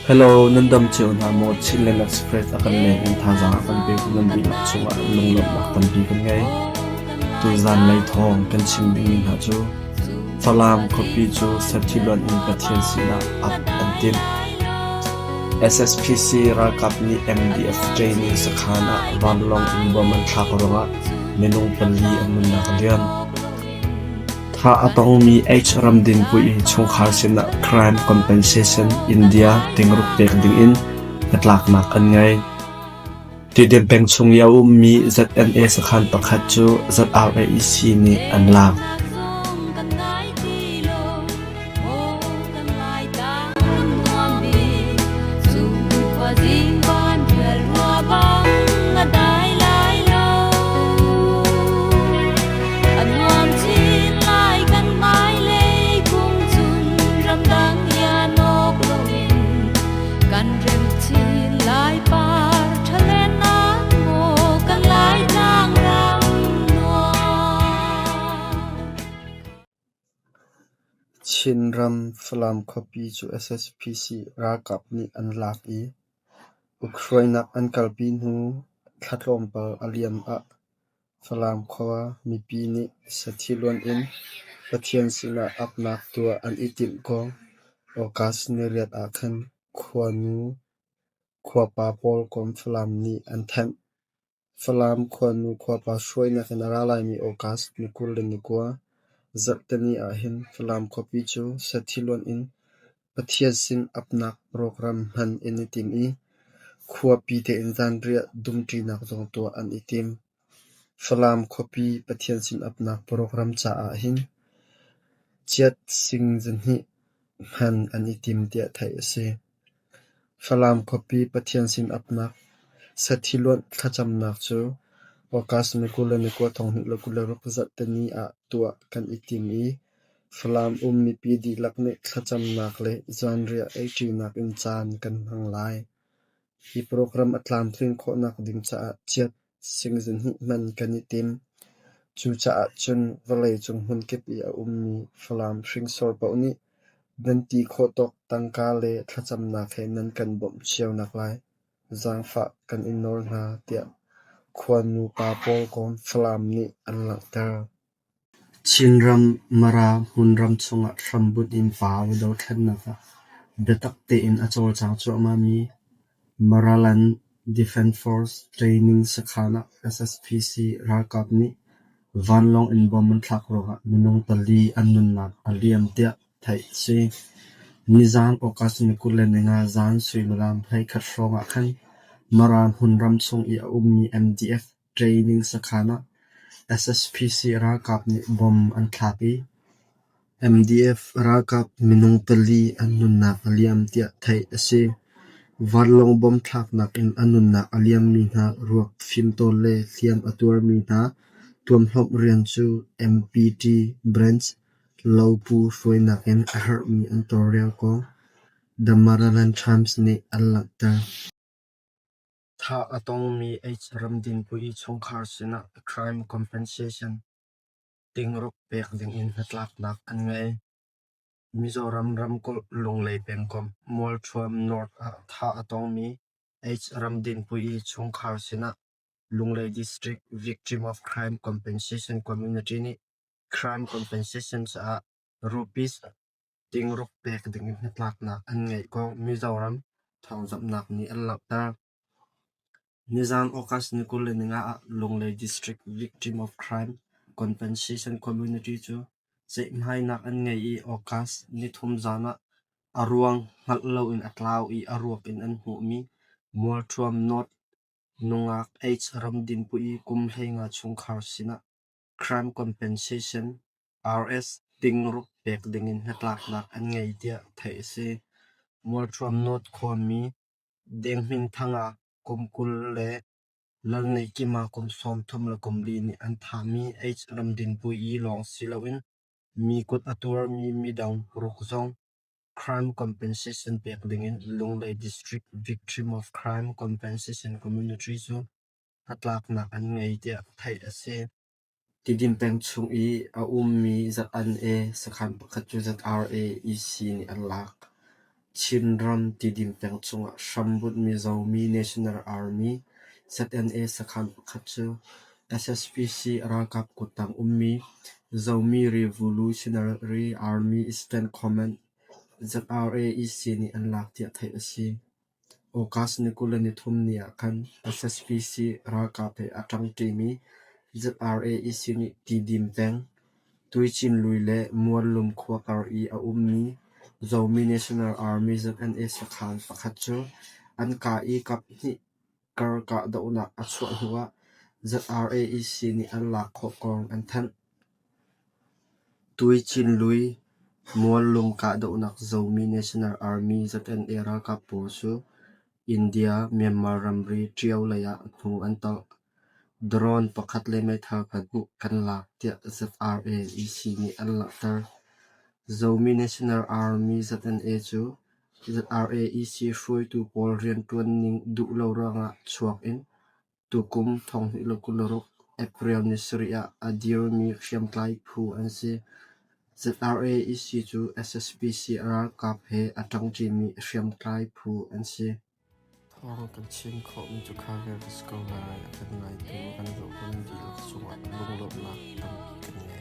Hello, nan dam cio hna maw? Chinland Express a kan leng in thazaang a kan petu nan dihlak cungah lunglawmhnak tampi kan ngei. Tuzan lei thawng kan chim dingmi hna cu Falam khuapi cu Sethiluan in Pathian sinah ap an timh. SSPC ralkap nih MDF training sakhan ah vanlawng in bom an thlak ruangah minung pali an nunnak a liam. Thah a tongmi H. Ramdinpui chungkhar sinah Crime Compensation India tingruk pek dingin hnatlaknak an ngei. Tidim peng chung i a ummi ZNA sakhan pakhat cu ZRAEC nih an lak. Chinram Falam khuapi cu SSPC ralkap nih an lak i ukhruainak an kalpi hnu thla tlawmpal a liam ah Falam khua mipi nih sathiluan in Pathian sinah apnak tuah an i timh kong August niriat ah khan khuanu khuapa pawl kom Falam nih an thanh. Falam khuanu khuapa hruainak in a ra laimi August ni 29, zarhteni ahhin Falam khuapi cu sathiluan in Pathian sin apnak program hman an i tim i khuapi tein zanriah dumṭinak zong tuah an i tim. Falam khuapi Pathian sin apnak program caah hin chiat sing zahnih hman an i tim tiah theih a si. Falam khuapi Pathian sin apnak sathiluanh thlacamnak cu August ni 29 2026 zarhteni ah tuah kan i tim i Falam um mipi dihlak nih thlacamnak le zanriah eiṭinak in caan kan hmang lai. Hi program a tlamtlin khawhnak ding caah chiat sing zahnih hman kan i tim. Cucaah cun vawleicung hmunkip i a ummi Falam hringsor paoh nih nan ti khawh tawk tangka le thlacamnak he nan kan bawmh cio naklai zaangfah kan in nawl hna, tiah khuanu pa pawl kong Falam nih an langhter. Chinram Mara hmunram chungah hrambunh in pau dothlennak ah biatak tein a cawlcang cuahmahmi Maraland Defence Force training sakhan ah SSPC ralkap nih vanlawng in bomb an thlak ruangah minung pali an nunnak a liam tiah theih a si. Nizaan August ni 25 zan suimilam 11 hrawng ah khan Mara hmunram chung i a ummi MDF training sakhan ah SSPC ralkap nih bomb an thlak i MDF ralkap minung pali an nunnak a liam tiah theih a si. Vanlawng bomb thlaknak in a nunnak a liammi hna ruak fimtawl le hliam a tuarmi hna tuamhlawm rian cu MPT Branch Lopu hruainak in a herhmi an tawlrel kong The Maraland Times nih an langhter. Thah a tongmi H. Ramdinpui chungkhar sinah crime compensation tingruk pek dingin hnatlaknak an ngei. Mizoram ramkulh Lunglei pengkomh Mualṭhuam North ah thah a tongmi H. Ramdinpui chungkhar sinah Lunglei District Victim of Crime Compensation Community nih crime compensation caah rupees tingruk pek dingin hnatlaknak an ngeih kong Mizoram thawngzamhnak nih an langhter. Nizaan August ni 25 ah Lunglei District Victim of Crime Compensation Community cu ceihmainak an ngei i August nithum zaan ah a ruang hngalh loin a tlau i a ruak in an hmuhmi Mualṭhuam North nungak H. Ramdinpui kum 15 chungkhar sinah Crime Compensation RS tingruk pek dingin hnatlaknak an ngei tiah theih a si. Mualṭhuam North khuami Denghminthanga kum 20 le Lalneihkima kum 34 nih an thahmi H. Ramdinpui lawng si loin mi kut a tuarmi midang paruk zong Crime Compensation pek dingin Lunglei District Victim of Crime Compensation Community cu hnatlaknak an ngei tiah theih a si. Tidim peng chung i a ummi ZNA sakhan pakhat cu ZRA-EC nih an lak. Chinram Tidim peng chungah hrambunhmi Zomi National Army (ZNA) sakhan pakhat cu SSPC ralkap kuttang ummi Zomi Revolutionary Army Eastern Command (ZRA-EC) nih an lak tiah theih a si. August ni 23 ni ah khan SSPC ralkap he a ṭangṭimi ZRA-EC nih Tidim peng, Tuicinlui le Muallum khua kar i a ummi Zomi National Army (ZNA) sakhan pakhat cu an kah i kaphnih kar kahdohnak a chuah hnuah ZRA-EC nih an lak khawh kong an thanh. Tuicinlui Muallum kahdohnak Zomi National Army (ZNA) ralkap pawl cu India-Myanmar ramri Ṭio lei ah hnu an tolh. Drone pakhat le meithal pahnih kan lak tiah ZRA-EC nih an langhter. Zomi National Army (ZNA) cu ZRA-EC hruaitu pawl rianṭuan ning duh lo ruangah chuak in tukum 2026 April ni sarih ah a dirmi hriamtlai phu an si. ZRA-EC cu SSPC ralkap he a ṭangṭimi hriamtlai phu an si. Thawng kan chim khawhmi cu kha vialte si ko lai. A kan ngaitu, a kan zohtu nan dihlak cungah lunglawmhnak tampi kan ngei.